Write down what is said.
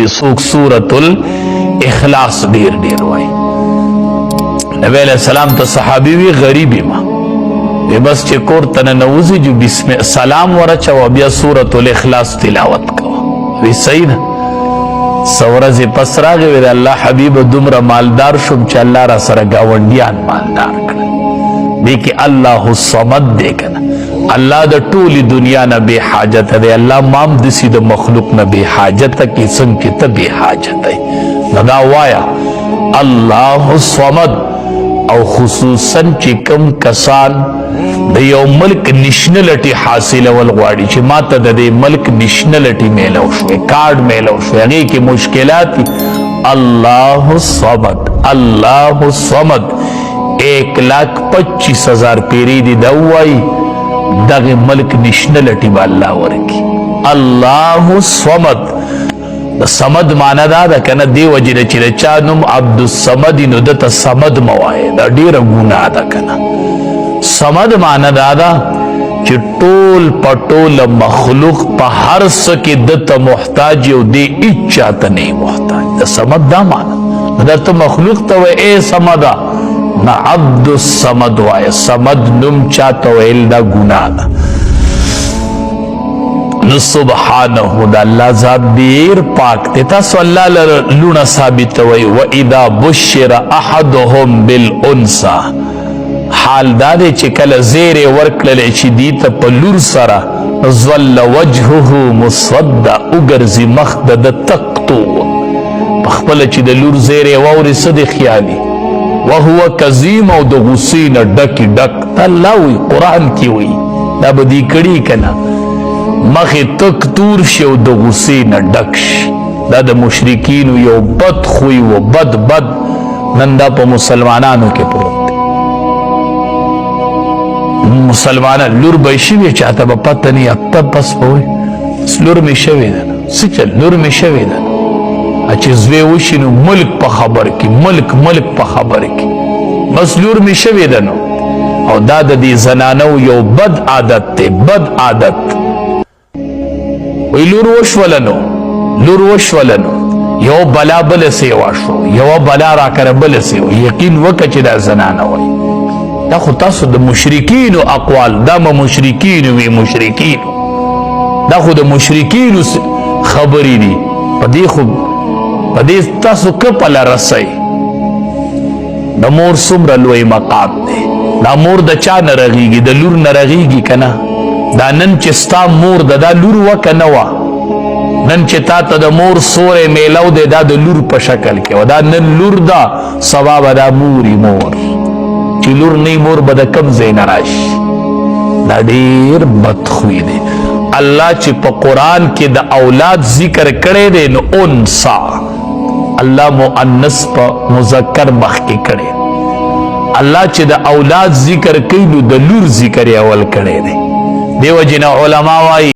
چې څوک سورة الاخلاص ډیر ډیر وایي. نبی علیہ السلام ته صحابي وی غریب ما وی بس چې کور ته ننوځي جو بسم سلام ورچوه، بیا سورة الاخلاص تلاوت کوه. وی صحیح ده. څو ورځې پس راغی، وی د الله حبیب دومره مالدار شوم چې الله را سره ګاونډیان مالدار کړل. دې کې الله الصمد دی که نه، الله د ټولې دنیا نه بې حاجته دی. الله مام دسي د مخلوق نه بې حاجته کې څنګه چې ته بې حاجته یې. نو دا وایه الله الصمد. او خصوصا چې کم کسان د یو ملک نشنلټي حاصلول غواړي، چې ما ته د دې ملک نشنلټي میلو شوې، کارډ میلو شوې، هغې کې مشکلات دي، الله الصمد الله الصمد 1,25,000 پیرې دي دا ووایي، دغه ملک نشنلټي به الله ورکړي. الله الصمد. د صمد معنی دا ده که نه، دې وجې نه چې د چا نوم عبدالصمد نو ده ته صمد مه وایې، دا ډېره ګناه ده که نه. صمد معنی دا ده چې ټول په ټوله مخلوق په هر څه کې ده ته محتاج او دی هیچا ته نه محتاج. د صمد دا معنی دا ته مخلوق ته وایې ای صمده، نه عبد الصمد وایې. صمد نوم چا ته ویل دا ګناه ده. نو سبحانه د الله ذات ډیر پاک دی. تاسو الله له لوڼه ثابتوئ. واذا بشر احدهم بالانثى، حال دا دی چې کله زیری ورکړل چې دی ته په لور سره، ظل وجهه مسودا، وګرځي مخ د ده تک تور. په خپله چې د لور زیری واوري څه دی خیالي، وهو کظیم، او د غصې نه ډکې ډک. الله وایي قرآن کې وایي دا به دې کړي که نه، مخ یې تک تور شي او د غصې نه ډک شي. دا د مشرکینو یو بد خوی و، بد بد. نن دا په مسلمانانو کې پروت دی. مسلمانان لور به یې شوې، چاته به پته نه، هفته پس به وایي بس لور مې شوې ده، څه چل لور مې شوې ده. چې زوی وشي نو ملک په خبر کې، ملک ملک په خبر کې، بس لور مې شوې ده نو. او دا د دې زنانو یو بد عادت دی، بد عادت. وی لور وشوله نو، لور وشوله نو، یو بلا بله سیوا شو، یوه بلا راکره بله سیوا. یقین وکړه چې دا زنانه وایي. دا خو تاسو د مشرکینو اقوال، دا به مشرکینو وي، مشرکینو، دا خو د مشرکینو خبرې دي. په دې خو په دې تاسو کپله رسئ. د مور څومره لوی مقام دی. دا مور د چا نه رغېږي؟ د لور نه رغېږي که نه؟ دا نن چې ستا مور ده دا لور وه که نه وه؟ نن چې تا ته د مور سوری میلو دی دا د لور په شکل کې وه. دا نن لور ده، سبا به دا موري مور. چې لور نه مور به د کم ځای نه راشي؟ دا ډېر بد خوی دی. الله چې په قرآن کې د اولاد ذکر کړی دی نو انسا، الله مؤنث په مذکر مخکې کړی. الله چې د اولاد ذکر کوي نو د لور ذکر یې اول کړی دی. دیو جن علما وایي